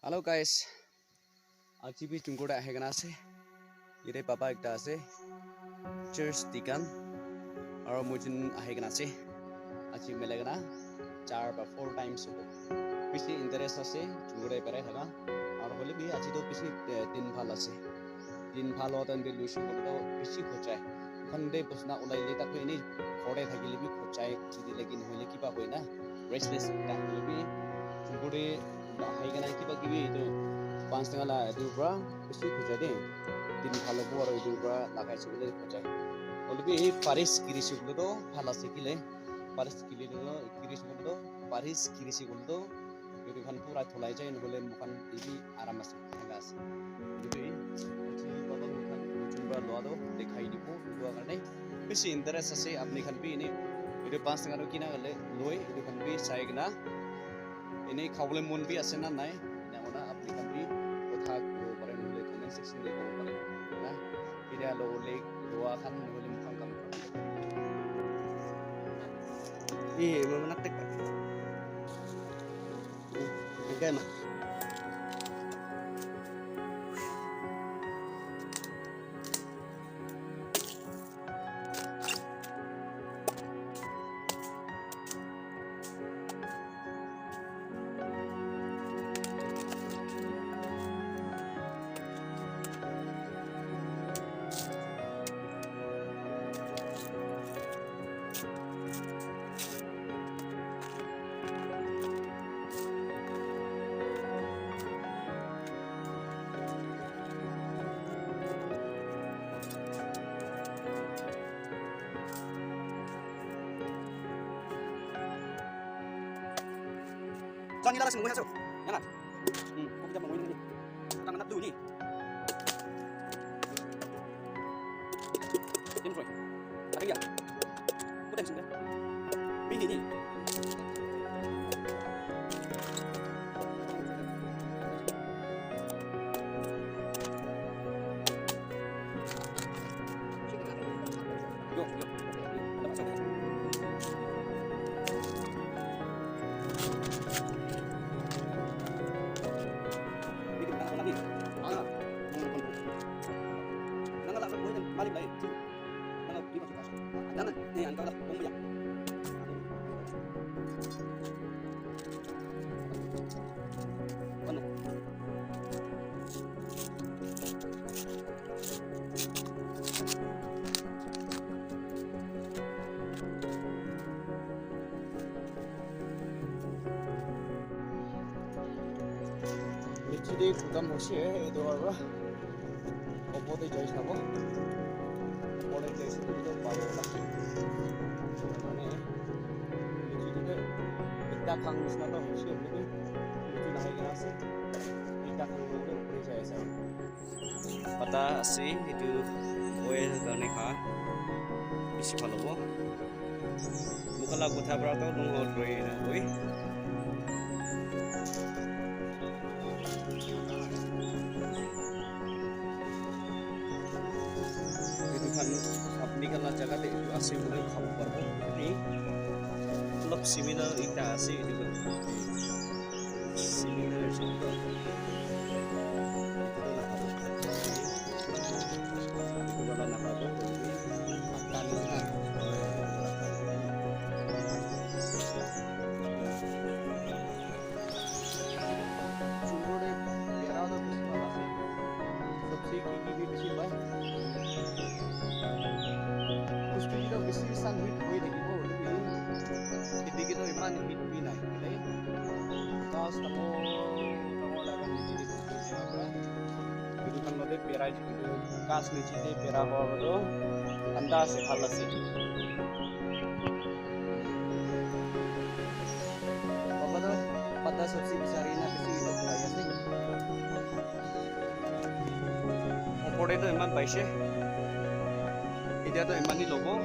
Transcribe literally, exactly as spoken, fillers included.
Hello guys, aji bi Chungkur te ahi kena ase. Yate papa ekta ase, church deacon, aro moi jun ahi kena ase. Aji milai kena char ba four times hobo. Bishi interest ase Chungkur te berai thaka. Aro hoile bi aji toh bishi, eh, din bhal ase. Din bhal howa time te luishe koile toh bishi khojai. Moikhan te bosna ulai le tak toh enei ghor te thakile bi khojai, chuti lekin hoile kiba hoina restless ekta hoile bi Chungkur te ahai kena kiba kibi etu panch taka la etu pra bishi khojai de. Din bhal hobo aro etu pra lagai se koile khojai. Hoile bi paris kirise koile toh bhal ase kile. Paris kirise koile toh, paris kirise koile toh etu khan pura tholai jai, nohole moikhan bishi aram ase, eneka ase. Etu hi, etu baba moikhan Chungkur pra loa toh dekhai dibo, etu karne bishi interest ase, apni khan bi ene etu panch taka toh kina kale loi, etu khan bi sai kena ene khabole mon bi ase na nai, ena hoina apni khan bi kotha kobo pare, nohole comment section te kobo pare na. Area lo le loa khan nohole moikhan kam kura. Eh, mama nak tek. Engai ma. Chani la la sing mo ya so. Ya na. Hmm, ko kita mo ni. Tang na tu ni. Enjoy. Ada ya. Ko tension deh. Bini ni. Niche te khutam hoise, etu aru opor te jai sabo. Opor te jai sabo, etu pabo la. Mane, niche te ekta khang nisna toh hoise, hoile bi niche nahai kena ase. Ekta khang toh opor te jai ase. Pata ase, etu oil karne kha bishi bhal hobo. Mokhan la kotha para toh long hol kuri na koi. Etu khan apni khan la jaga te etu ase koile khabo paribo. Etu olop similar ekta ase etu khan. Similar ase etu. Etu la khabo. Etu la nakhabo. Chungkur te bera toh bishi bhal ase. Sabji ki ki bi bishi pai. Bosti toh bishi sun hit hoi thakibo, hoile bi kheti ke toh iman hit bi nai, hoile ghas dangor dangor laga niche te bosti jai pra. Etu khan logot te bera, etu ghas niche te bera howa toh thanda ase, bhal ase. Baba toh pata sabji bisari na bishi etu khuwai ase. Opor te toh eman paise. Etia toh eman hi lobo.